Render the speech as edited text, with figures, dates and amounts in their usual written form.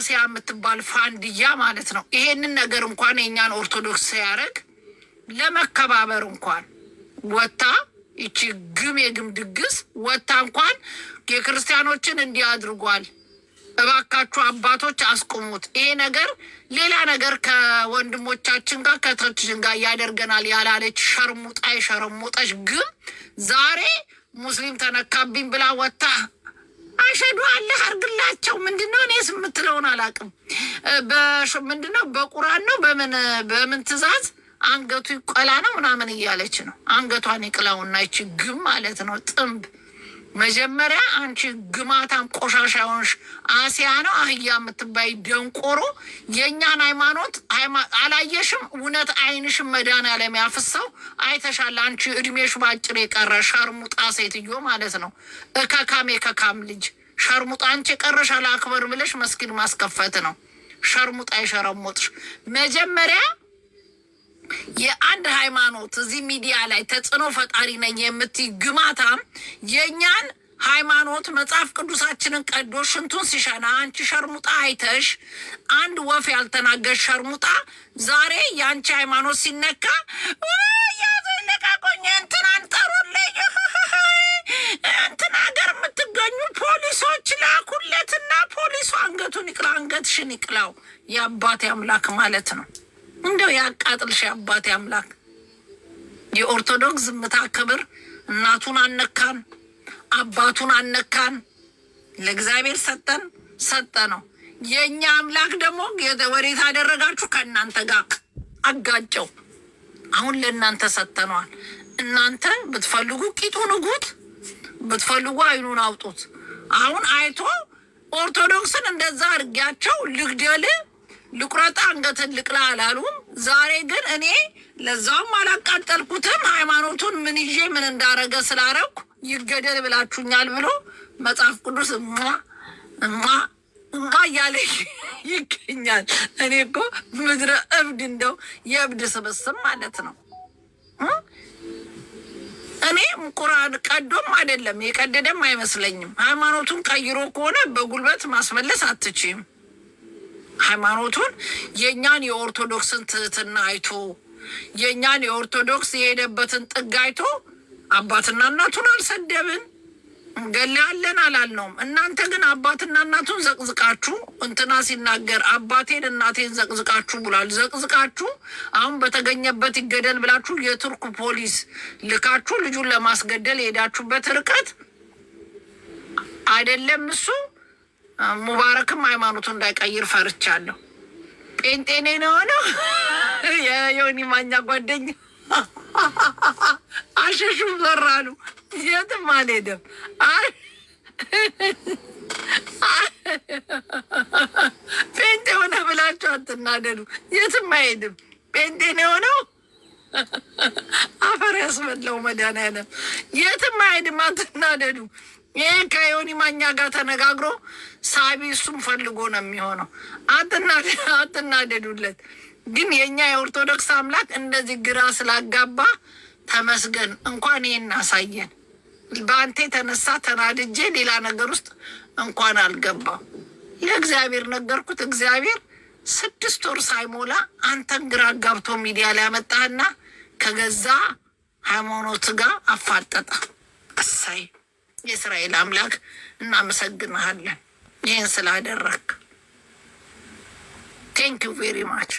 አሲያ የምትባል ፋንድያ ማለት ነው። ይሄንን ነገር እንኳን የእኛን ኦርቶዶክስ ሲያደርግ ለመከባበር እንኳን ወታ፣ ይቺ ግም የግም ድግስ ወታ እንኳን የክርስቲያኖችን እንዲህ አድርጓል፣ እባካችሁ አባቶች አስቁሙት፣ ይሄ ነገር ሌላ ነገር ከወንድሞቻችን ጋር ከእህቶቻችን ጋር ያደርገናል ያላለች ሸርሙጣ፣ የሸረሙጠች ግም ዛሬ ሙስሊም ተነካብኝ ብላ ወታ አሸዱ አለ አርግላቸው። ምንድነው? እኔስ የምትለውን አላውቅም። ምንድነው? በቁራን ነው፣ በምን በምን ትእዛዝ አንገቱ ይቆላ ነው ምናምን እያለች ነው። አንገቷን ይቅላውና ይቺ ግም ማለት ነው፣ ጥንብ። መጀመሪያ አንቺ ግማታም ቆሻሻ የሆንሽ አሲያ ነው አህያ የምትባይ ደንቆሮ የእኛን ሃይማኖት አላየሽም? እውነት አይንሽም መድኃኒዓለም ያፍሰው አይተሻል። አንቺ እድሜሽ ባጭር የቀረ ሸርሙጣ ሴትዮ ማለት ነው። እከካም የከካም ልጅ ሸርሙጣ፣ አንቺ የቀረሽ አላክበር ብለሽ መስጊድ ማስከፈት ነው። ሸርሙጣ የሸረሙጥሽ። መጀመሪያ የአንድ ሃይማኖት እዚህ ሚዲያ ላይ ተጽዕኖ ፈጣሪ ነኝ የምትይ ግማታም የእኛን ሃይማኖት መጽሐፍ ቅዱሳችንን ቀዶ ሽንቱን ሲሸና አንቺ ሸርሙጣ አይተሽ አንድ ወፍ ያልተናገርሽ ሸርሙጣ ዛሬ የአንቺ ሃይማኖት ሲነካ ያዙ ይለቃቆኝ፣ እንትናን ጠሩልኝ፣ እንትን ሀገር የምትገኙ ፖሊሶች ላኩለትና ፖሊሱ አንገቱን ይቅላ፣ አንገትሽን ይቅላው የአባቴ አምላክ ማለት ነው። እንደው ያቃጥልሽ የአባቴ አምላክ። የኦርቶዶክስ ዝምታ ክብር። እናቱን አነካን፣ አባቱን አነካን፣ ለእግዚአብሔር ሰጠን፣ ሰጠ ነው። የእኛ አምላክ ደግሞ ወዴት አደረጋችሁ? ከእናንተ ጋር አጋጨው። አሁን ለእናንተ ሰጥተነዋል። እናንተ ብትፈልጉ ቂጡን እጉት፣ ብትፈልጉ አይኑን አውጡት። አሁን አይቶ ኦርቶዶክስን እንደዛ አድርጊያቸው ልግደል፣ ልቁረጥ፣ አንገትን ልቅላ አላሉም። ዛሬ ግን እኔ ለዛውም አላቃጠልኩትም፣ ሃይማኖቱን ምን ይዤ ምን እንዳረገ ስላረኩ ይገደል ብላችሁኛል ብሎ መጽሐፍ ቅዱስ እሟ እሟ እሟ እያለ ይገኛል። እኔ እኮ ምድረ እብድ፣ እንደው የእብድ ስብስብ ማለት ነው። እኔ ቁርአን ቀዶም አይደለም፣ የቀደደም አይመስለኝም። ሃይማኖቱን ቀይሮ ከሆነ በጉልበት ማስመለስ አትችይም። ሃይማኖቱን የእኛን የኦርቶዶክስን ትህትና አይቶ፣ የእኛን የኦርቶዶክስ የሄደበትን ጥግ አይቶ፣ አባትና እናቱን አልሰደብን፣ እንገላለን አላልነውም። እናንተ ግን አባትና እናቱን ዘቅዝቃችሁ፣ እንትና ሲናገር አባቴን እናቴን ዘቅዝቃችሁ ብሏል። ዘቅዝቃችሁ አሁን በተገኘበት ይገደል ብላችሁ የቱርክ ፖሊስ ልካችሁ ልጁን ለማስገደል የሄዳችሁበት ርቀት አይደለም እሱ ሙባረክም ሃይማኖቱ እንዳይቀይር ፈርቻለሁ። ጴንጤኔ ነው ነው የዮኒ ማኛ ጓደኛ አሸሹም ዘራሉ። የትም አልሄደም። ጴንጤ ሆነ ብላችሁ አትናደዱ። የትም አይሄድም። ጴንጤ ነው የሆነው። አፈር ያስበላው መድኃኒዓለም። የትም አይሄድም። አትናደዱ። ይህ ከዮኒ ማኛ ጋር ተነጋግሮ ሳቢ እሱም ፈልጎ ነው የሚሆነው። አትናደዱለት። ግን የእኛ የኦርቶዶክስ አምላክ እንደዚህ ግራ ስላጋባ ተመስገን። እንኳን ይሄን አሳየን። በአንተ የተነሳ ተናድጄ ሌላ ነገር ውስጥ እንኳን አልገባም። ለእግዚአብሔር ነገርኩት። እግዚአብሔር 6 ወር ሳይሞላ አንተን ግራ አጋብቶ ሚዲያ ላይ ያመጣህና ከገዛ ሃይማኖት ጋር አፋጠጠ። እሰይ የእስራኤል አምላክ እናመሰግንሃለን ይህን ስላደረግ። Thank you very much.